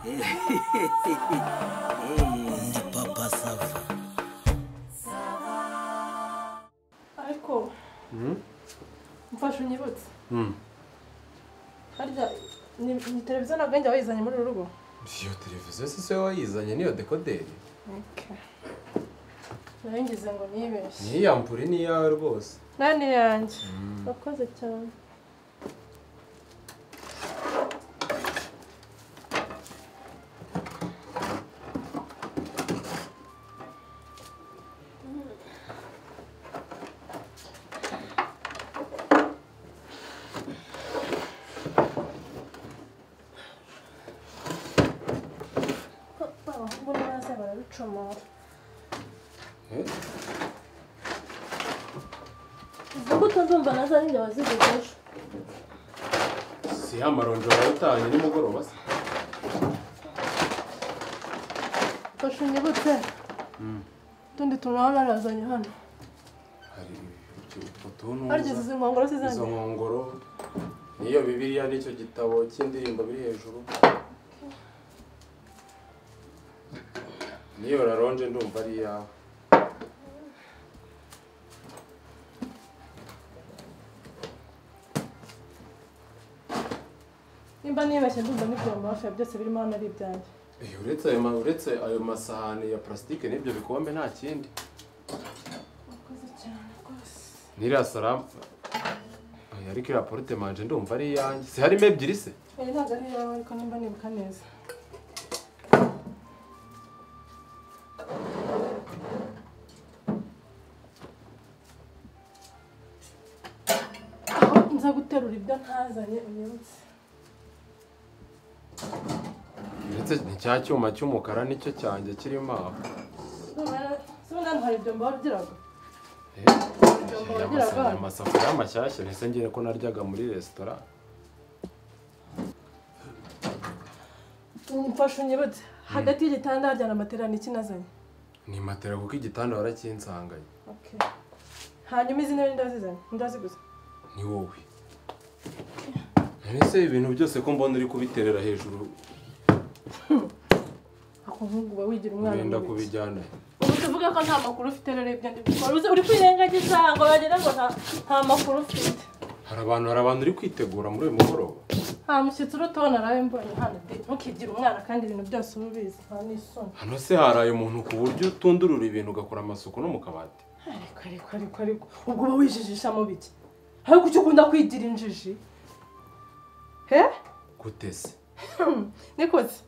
Ni Papa Sava. Ariko mfashe unyibutse. Harya ni televiziyo ntabwo njya wayizanye muri uru rugo? Iyo televiziyo si se wayizanye, niyo dekoderi. Okay. Naringize ngo nibeshye. Ni iyampuri ni iyawe rwose. Nayo ni iyanjye. Urakoze cyane. Izi mbuto ndumva nazo ari njye waziguze ejo. Si ya maronji wayatanye nimugoroba se? Fasha unyibutse. Utundi tuntu baba barazanye hano. Hari utuntu. Harya izi nkongoro si zanjye? Izo nkongoro niyo Bibiliya n'icyo gitabo cy'indirimbo biri hejuru. Niyo raronje ndumva ari iyawe. Nimba nibeshye ndumva n'ibyombo hafi ya byose birimo hano ari ibyanjye. Uretse ayo masahani ya plastique n'ibyo bikombe nta kindi. Urakoze cyane rwose. Niriya salamu ariko iriya porte manje ndumva ari iyanjye. Si harimo ebyiri se? Iyi ntabwo ari iyawe ariko nimba nibuka neza. Aho nza guterura ibyo ntazanye unyibutse. Ndetse ni cya cyuma cy'umukara nicyo cyanjye kirimo aho. Hari ibyombo wabigiraga? Amasafuriya mashyashya ntese ngiye ko naryaga muri resitora. Mfashe unyibutse hagati y'igitanda harya na matera ni iki nazanye? Ni matera kuko igitanda warakinsanganye. Okay. Hanyuma izi ntebe ndazizanye, ndaziguze. Ni wowe. Ese ibintu byose ko mbona uri kubiterera hejuru. Akuvuga uba wigira umwana. Wenda kubijyana. Ubu tuvuga ko nta makuru ufite rero ibyo ndibikora. Uri kwirengagiza ngo bagera ngo nta makuru ufite. Hari abantu uri kwitegura muri uyu mugoroba. Nta mushyitsi urutubona nawe mbonye hano de. Ntukigira umwana kandi ibintu byose uba ubizi nta n'isoni. Hano se haraye umuntu ku buryo utundurura ibintu ugakora amasuku no mu kabati. Ariko ubwo uba wijijisha mu biki? Ariko kuki ukunda kwigira injiji? He? Gute se? Nikoze.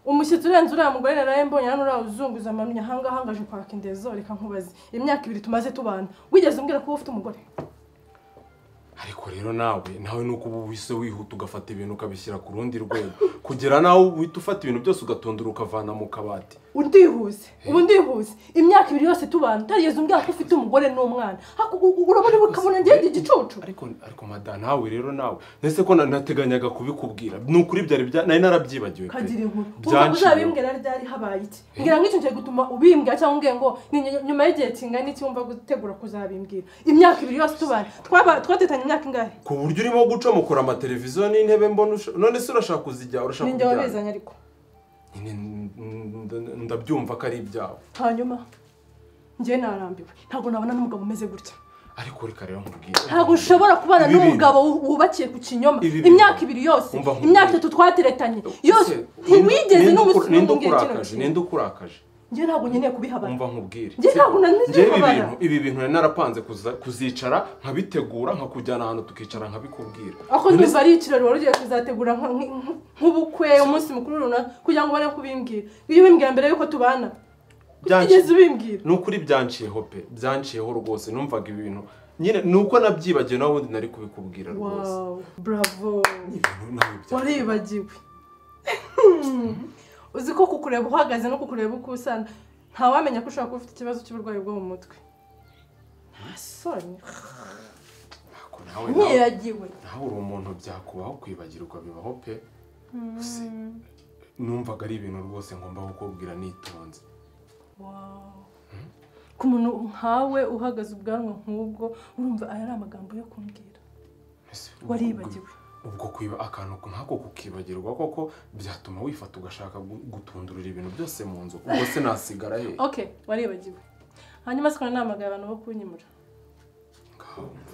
Umushyitsi urenze uriya mugore naraye mbonye hano uriya uzunguza amamya ahangaha ngaje kwaka indezo reka nkubaze. Imyaka ibiri tumaze tubana wigeze umbwira ko ufite umugore? Ariko rero nawe nuko ubu wise wihuta ugafata ibintu ukabishyira ku rundi rwego kugera nawe uhita ufata ibintu byose ugatondura ukavana mu kabati. Undihuse ubu ndihuse imyaka ibiri yose tubana utarigeze umbwira ko ufite umugore n'umwana. Urabona ukabona ngiye igicucu. Ariko mada nawe rero nawe nese ko nateganyaga kubikubwira ni ukuri byari nari narabyibagiwe. Kagira inkuru uzabimbwira ryari habaye iki? Ngira ngo icyo ngiye gutuma ubimbwira cyangwa umbwiye ngo nyuma y'igihe kingana iki wumva gutegura kuzabimbwira. Imyaka ibiri yose tubana twatetanye imyaka ingahe? Ku buryo urimo gucomokora amateleviziyo n'intebe mbona none se urashaka kuzijya urashaka kujya. Ninjye wabizanye ariko. Ndabyumva ko ari ibyawe. Hanyuma njye narambiwe ntabwo nabona n'umugabo umeze gutya. Ariko reka rero nkubwire. Ntabwo ushobora kubana n'umugabo wubakiye ku kinyoma imyaka ibiri yose imyaka itatu twateretanye yose ntiwigeze n'umunsi n'umwe umbwira. Ninde ukurakaje? Njye ntabwo nkeneye kubihabara. Umva nkubwire. Njye ntabwo nanizeye. Ibi bintu nari narapanze kuzicara nkabitegura nkakujyana ahantu tukicara nkabikubwira. Ako ndumva ari ikirori wari ugiye kuzategura nk'ubukwe umunsi mukuru runaka kugira ngo ubone kubimbwira. Iyo ubimbwira mbere yuko tubana. Utigeze ubimbwira. Ni ukuri byanciyeho pe, byanciyeho rwose numvaga ibintu. Nyine nuko nabyibagiwe nawe ubundi nari kubikubwira rwose. Wow, bravo. Waribagiwe. Uzi ko kukureba uhagaze no kukureba uko usana ntawamenya ko ushobora kuba ufite ikibazo cy'uburwayi bwo mu mutwe. Nta soni. Ntiyagiwe. Nawe uri umuntu byakubaho kwibagirwa bibaho pe. Numvaga ari ibintu rwose ngomba kukubwira nitonze. Wow. Ku muntu nkawe uhagaze ubwanwa nk'ubwo urumva aya ari amagambo yo kumbwira. Waribagiwe. Ubwo kwiba akantu nk'ako kukibagirwa koko byatuma wifata ugashaka gutundurira ibintu byose mu nzu, ubwo se nasigara he? Okay, waribagiwe. Hanyuma sikora namagaye abantu bo kunyimura.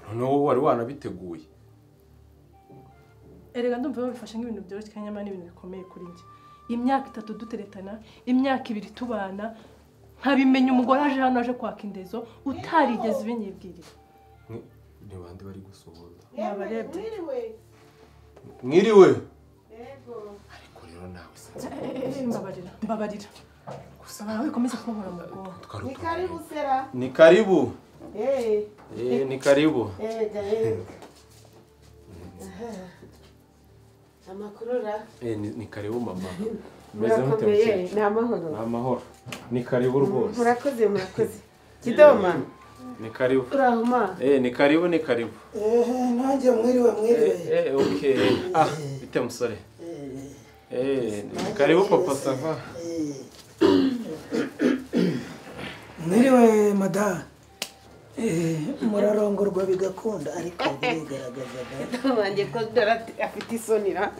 Noneho wari wanabiteguye. Erega ndumva babifashe nk'ibintu byoroshye kandi nyamara n'ibintu bikomeye kuri njye. Imyaka 3 duteretana, imyaka 2 tubana, nkabimenya umugore aje hano aje kwaka indezo utarigeze ubinyibwirira. Ni bande bari gusohoza? Nabarebye. Mwiriwe. Yego. Ariko rero nawe sinzi. Mbabarira, mbabarira. Gusa nawe komeza kunkora mu bwonko. Ni karibu sera. Ni karibu. Eh. Ni karibu. Amakuru ra? Ni karibu mama. Meze mute mukecuru? Ni amahoro. Ni amahoro. Ni karibu rwose. Murakoze, murakoze. Kidoma. Ni karibu. Urahuma. Ni karibu, ni karibu. Nanjye mwiriwe, mwiriwe. Okay. Ah, bite musore. Ni karibu papa sava. Mwiriwe mada. Murarongorwa bigakunda ariko birigaragaza. Wanjye ko dora afite isonira.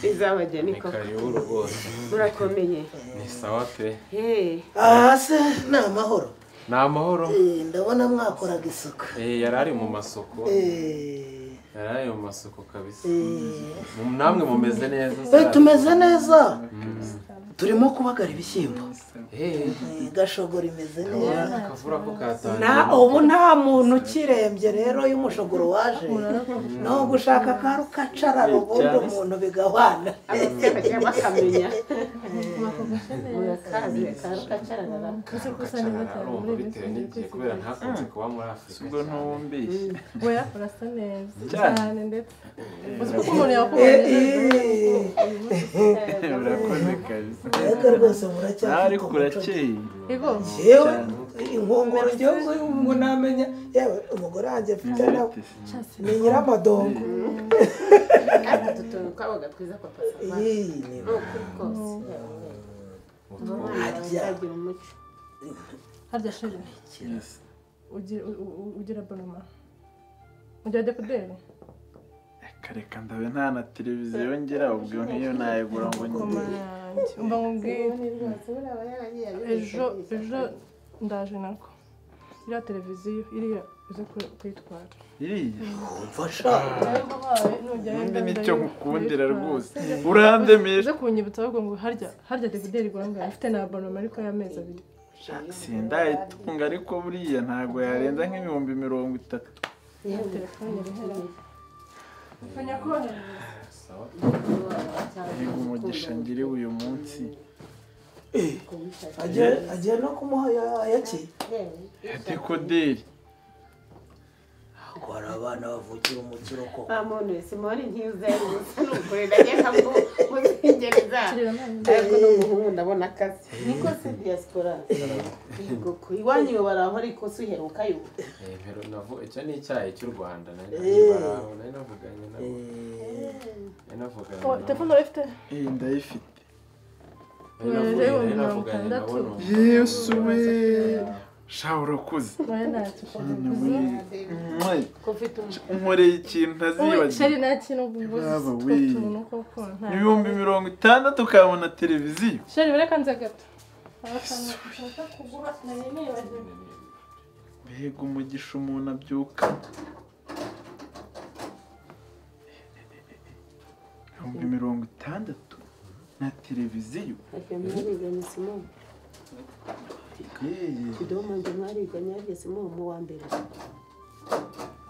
Izabajya niko. Ni karibu rwose. Murakomeye. Ni sawa pe. Ah se ni amahoro. Ni amahoro. Ndabona mwakoraga isuku. Yari ari mu masoko. Yari ari mu masoko kabisa. Namwe mumeze neza. Tumeze neza. Turimo kubagara ibishyimbo. Gashogoro imeze neza. Akavura ko katangiye. Na ubu nta muntu ukirembye rero y'umushogoro waje. No gushaka karukacara ubundi umuntu bigahwana. Abakajya bakamenya. Murakaze karukacara. Bitewe n'igihe kubera ntakunze kuba muri Afurika. Ubwo ntumbishye. Oya urasa neza cyane ndetse. Uzi ko umuntu yakubonye. Urakoze kabisa. Ariko rwose muracyafite umuco. Yego. Yewe inkongoro njyewe ngo namenya yewe umugore wanjye mfite nawe ni nyiramadongo. Ariko utu tuntu twabaga twiza papa sava. Ni ukuri kose. Harya umuco. Harya sheri. Ugira bonoma. Ugira dekuderi. Reka ndabe nta na televiziyo ngira ubwo nkiyo nayigura ngo ngire. Umva nkubwire ejo ndaje nako iriya televiziyo iriya uze kuyitwara iriya umfasha ubundi nicyo nkukundira rwose urandemesha uze kunyibutsa ahubwo ngo harya devideri igura angahe ifite na abonoma ariko y'amezi 2 sindayitunga ariko buriya ntabwo yarenza nk'ibihumbi 30. Telefone irihera Mbega umugisha ngiriwe uyu munsi. Agiye no kumuha ayaki dekoderi. Ko hari abana bavukira umukiro koko. Amone Simoni ntiyuzera gusa nukuri ndagenda muzingereza. Ariko n'umuhungu ndabona akazi. Niko se diaspora. Yego ko iwanyu baraho ariko se uherukayo. Mpero navo icyo ni icyayi cy'u Rwanda nari navuganye nabo. Nari navuganye. Oh, telefone urayifite? Ndayifite. Nari navuganye nabo. Yesu we. Sha urakoze. Unkoreye ikintu ntazibagirwa. Sheri nta kintu ubuze utuntu koko. 60,000 ukabona televiziyo. Sheri reka nze gato. Mbega umugisha umuntu abyuka. 60,000 na televiziyo. Kidoma nge mwariganye yageze mu wa mbere.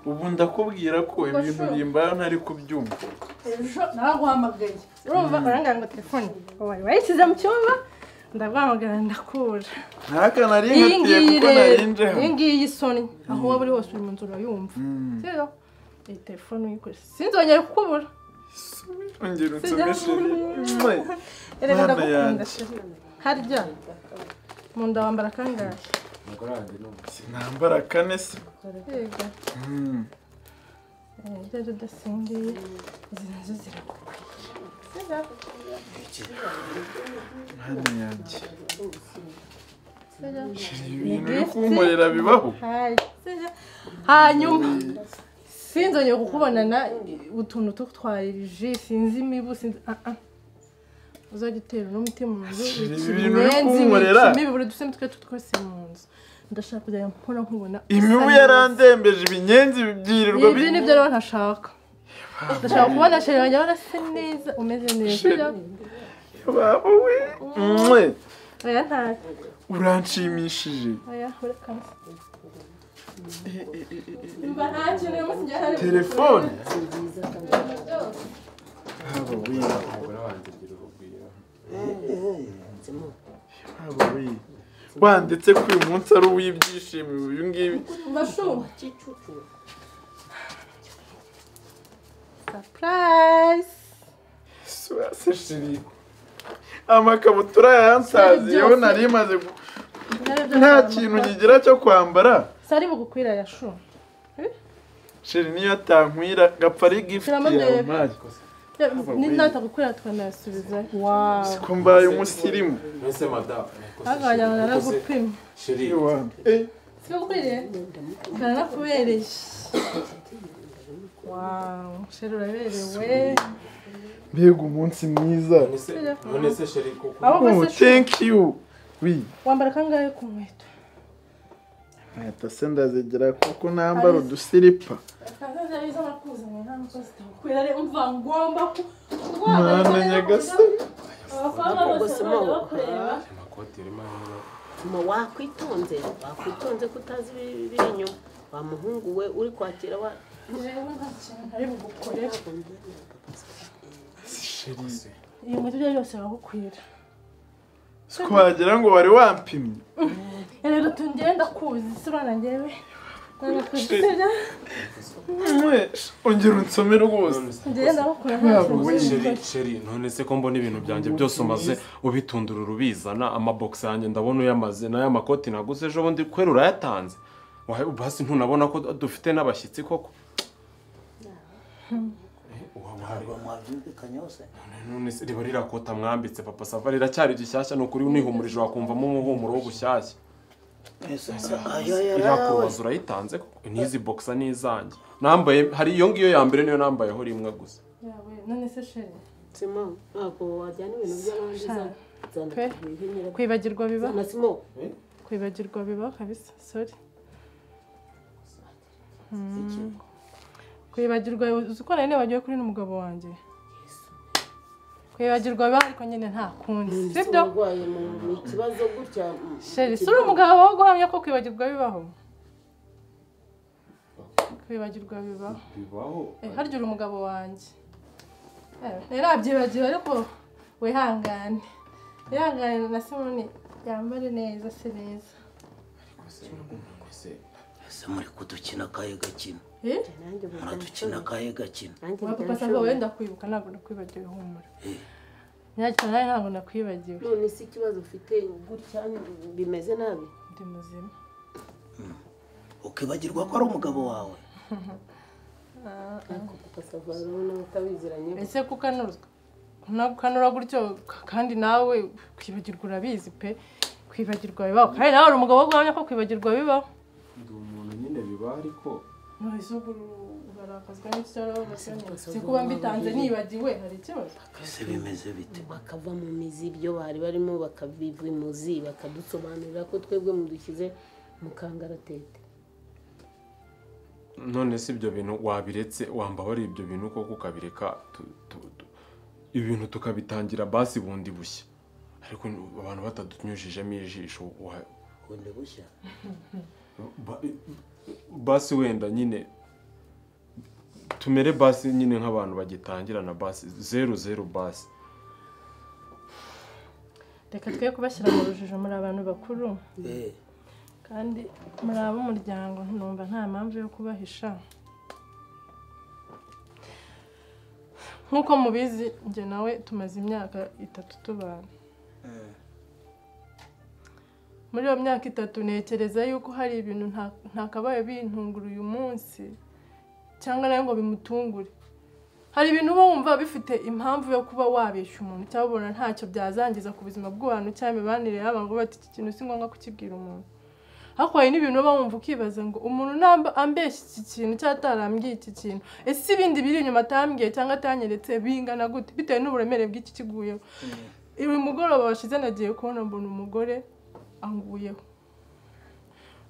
Ubu ndakubwira ko ibintu bimbaye ntari kubyumva. Ejo naraguhamagaye. Urumva urangara ngo telefone wari wayishyize mu cyumba ndaguhamagara ndakura. Ntaka nari nkatiye kuko narinje hano. Iyi ngiyi isoni aho waba uri hose uri mu nzu urayumva. Sibyo? Iyi telefone uyikoresha sinzongera kukubura. Ongera unsome sheri. Erega ndagukunda sheri. Harya munda wambara kangahe? Umugore wanjye ni umukire. Nambara 4 se. Yego. Ibyo udasingiye izi nazo zirakukwiye. Mana yanjye. Ibintu uri kunkorera bibaho. Hanyuma Sinzongeye kukubonana utuntu tutwarije sinzi imibu sinzi uzajya utera n'umuti mu nzu imibu buri duseme twe twose mu nzu ndashaka kujya mpora nkubona imibu yarandembeje ibinyenzi byirirwa ibi nibyo rero ntashaka ndashaka kubona chéri wanjye warase neza umeze neza baba we mwe oya ntacyo uranshimishije oya urakanze telefone wanditse ko uyu munsi ari uw'ibyishimo uyu ngibi amakabutura yansaziyeho nari maze nta kintu nkigira cyo kwambara sari bugukwira ya shu chéri niyo atankwira gapfa ari gift yawe mari ni natagukwira twanasubiza wow siko mbaye umusirimu mbese madame aganya naragupimye chéri siko gukwiriye narakubereye wow chéri uraberewe mbega umunsi mwiza none se chéri koko oh thank you oui wambara kangahe ku nkweto nkweto se ndazigera kuko nambara udusiripa mwana nyagasani wakwitonze wakwitonze ko utazi ibiri inyuma wa muhungu we uri kwakira wa iyi nkweto ibyo byose biragukwira siko wagira ngo wari wampimye rero tugenda kuzi sibana njyewe ongera unsome rwose chéri none se ko mbona ibintu byanjye byose umaze ubitundurura ubizana amabogisi yanjye ndabona uyamaze n'aya makoti naguze ejo bundi kwera urayatanze basi ntunabona ko dufite n'abashyitsi koko riba rirakota mwambitse papa sava riracyari gishyashya ni ukuri unihumurije wakumvamo umuhumuro w'ubushyashya irakubaza urayitanze koko n'izi bogisa ni izanjye nambaye hari iyo ngiyo ya mbere niyo nambayeho rimwe gusa none se chéri Simo ntabwo wajyana ibintu by'abandi kwibagirwa biba kwibagirwa biba kabisa sorry kwibagirwa uzi ko nari nibagiwe kuri n'umugabo wanjye kwibagirwa biba ariko nyine nta kundi sibyo chéri si uri umugabo wo guhamya ko kwibagirwa bibaho kwibagirwa bibaho harya uri umugabo wanjye rero abyibagiwe ariko wihangane wihangane na Simoni yambare neza se neza ese muri kudukina akahe gakino muradukina akahe gakino papa sava wenda kwibuka ntabwo nakwibagiwe humura nyacyo nawe ntabwo nakwibagiwe none se ikibazo ufite gutya bimeze nabi ndi muzima ukibagirwa ko ari umugabo wawe papa sava urabona utabiziranye ese kukanurwa kukanura gutyo kandi nawe kwibagirwa urabizi pe kwibagirwa bibaho kandi nawe uri umugabo wo guhamya ko kwibagirwa bibaho ndi umuntu nyine biba ariko si kuba mbitanze nibagiwe hari ikibazo ese bimeze bite bakava mu mizi ibyo bari barimo bakabiva imuzi bakadusobanurira ko twebwe mudushyize mu kangaratete none si ibyo bintu wabiretse wambabara ibyo bintu koko ukabireka ibintu tukabitangira basi bundi bushya ariko abantu batadunyujijemo ijisho bundi bushya basi wenda nyine tumere basi nyine nk'abantu bagitangirana basi 00 basi reka twe kubashyira mu rujijo muri abantu bakuru kandi muri ab'umuryango numva nta mpamvu yo kubahisha nk'uko mubizi njye nawe tumaze imyaka 3 tubana muri iyo myaka 3 ntekereza yuko hari ibintu ntakabaye bintungura uyu munsi cyangwa nawe ngo bimutungure hari ibintu uba wumva bifite impamvu yo kuba wabeshya umuntu cyangwa ubona ntacyo byazangiza ku buzima bw'abantu cyangwa imibanire y'abantu ngo bati iki kintu si ngombwa kukibwira umuntu Ariko hari n'ibintu uba wumva ukibaza ngo umuntu namba ambeshya iki kintu cyangwa atarambwiye iki kintu, ese ibindi biri inyuma atambwiye cyangwa atanyeretse bingana gute bitewe n'uburemere bw'iki kiguyeho. Uyu mugoroba washize nagiye kubona mbona umugore anguyeho.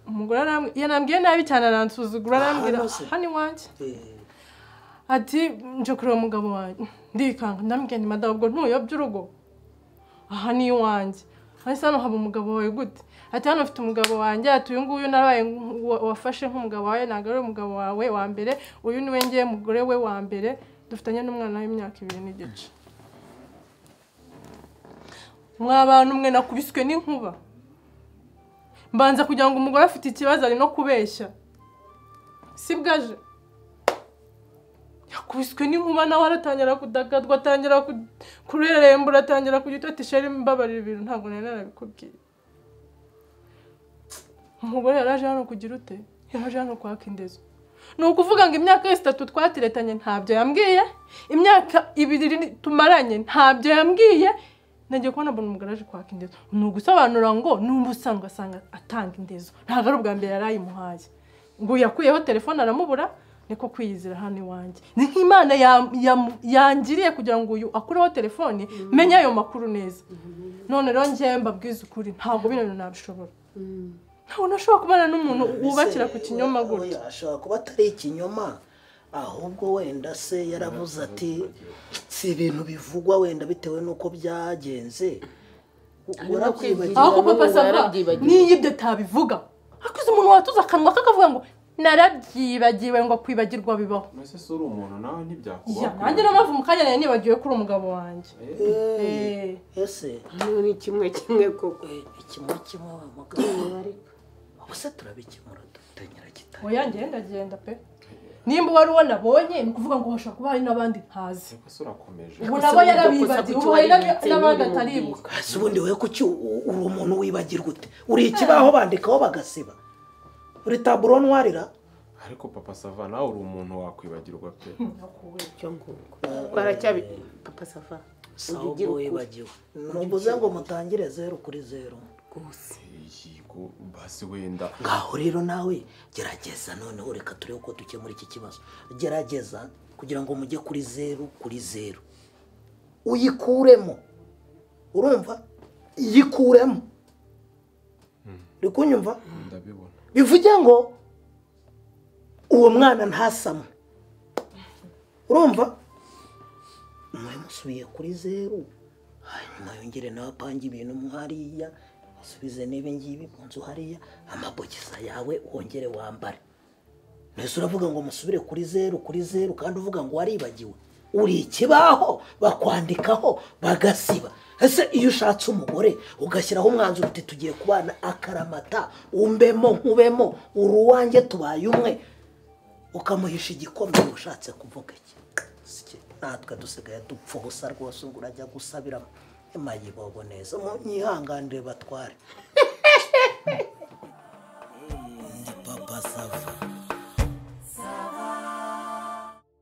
Umugore yanambwiye nabi cyane, aransuzugura, arambwira hano iwanjye ati nje kureba umugabo wanjye. Ndikanga, ndambwiye nti madamu ubwo ntuyobye urugo, aha ni iwanjye. Ese hano haba umugabo wawe gute? Ati hano ufite umugabo wanjye, ati uyu nguyu narabaye wafashe nk'umugabo wawe, ntabwo ari umugabo wawe wa mbere, uyu niwe ngiye mugore we wa mbere, dufitanye n'umwana w'imyaka 2 n'igice. Mwa bantu mwe nakubiswe n'inkuba. Mbanza kugira ngo umugore afite ikibazo ari no kubeshya. Sibwaje. Yakubiswe n'inkuba nawe aratangira kudagadwa, atangira kurerembura, atangira kugita ati sheri mbabarira ibintu ntabwo nari narabikubwiye. Umugore yaraje hano kugira ute? Yaraje hano kwaka indezo. Ni ukuvuga ngo imyaka yose 3 twatiretanye ntabyo yambwiye, imyaka 2 tumaranye ntabyo yambwiye. Nagiye kubona mbona umugore aje kwaka indezo. Ni ugusobanura ngo numva usanzwe asanga atanga indezo, ntabwo ari ubwa mbere yarayimuhaye. Ngo yakuyeho telefone aramubura, niko kwiyizira hano iwanjye. Ni nk'Imana yangiriye kugira ngo uyu akureho telefone menye ayo makuru neza. None rero njye mbabwiza ukuri ntabwo bino bintu nabishobora. Ntabwo nashobora kubana n'umuntu wubakira ku kinyoma gutya. Ashobora kuba atari ikinyoma, ahubwo wenda se yaravuze ati si ibintu bivugwa wenda bitewe n'uko byagenze. Aho papa sava niyo ibyo tabivuga, hakuze umuntu watuza akanwa kakavuga ngo narabyibagiwe, ngo kwibagirwa bibaho. Mbese se uri umuntu nawe ntibyakubaho? Nanjye niyo mpamvu mu kanya nari nibagiwe ko uri umugabo wanjye. Ese ni kimwe kimwe koko, kimwe kimwe wa mugabo. Ubu se turabikemura dute Nyirakitari? Oya ngenda genda pe. Nimba wari uwo nabonye ni ukuvuga ngo hashobora kuba hari n'abandi ntazi. Ubu nabo yarabibagiwe, ubu hari n'abandi ataribuka. Ese ubundi wowe kuki uri umuntu wibagirwa ute? Uri ikibaho bandikaho bagasiba, uri taburo ntwarira. Ariko papa sava nawe uri umuntu wakwibagirwa pe. Baracyabi papa sava ugira wibagiwe. Numbuze ngo mutangire 0 kuri 0 rwose. Yego basi wenda ngaho rero nawe gerageza noneho reka turebe uko dukemura iki kibazo. Gerageza kugira ngo mujye kuri 0 kuri 0, uyikuremo. Urumva? Yikuremo. Uri kunyumva? Ndabibona. Bivuge ngo uwo mwana ntasama. Urumva? Mwe musubiye kuri 0, hanyuma yongere nawe apange ibintu hariya, asubize n'ibi ngibi mu nzu hariya, amabogisa yawe wongere wambare. Mbese uravuga ngo musubire kuri 0 kuri 0 kandi uvuga ngo waribagiwe. Uri ikibaho bakwandikaho bagasiba. Ese iyo ushatse umugore ugashyiraho umwanzuro uti tugiye kubana akaramata, umbemo nkubemo, uruwanjye tubaye umwe, ukamuhisha igikombe, ushatse kuvuga iki? Natwe dusigaye dupfa ubusa rwose, ngo urajya gusabira mayibobo neza. Munyihanganire batware.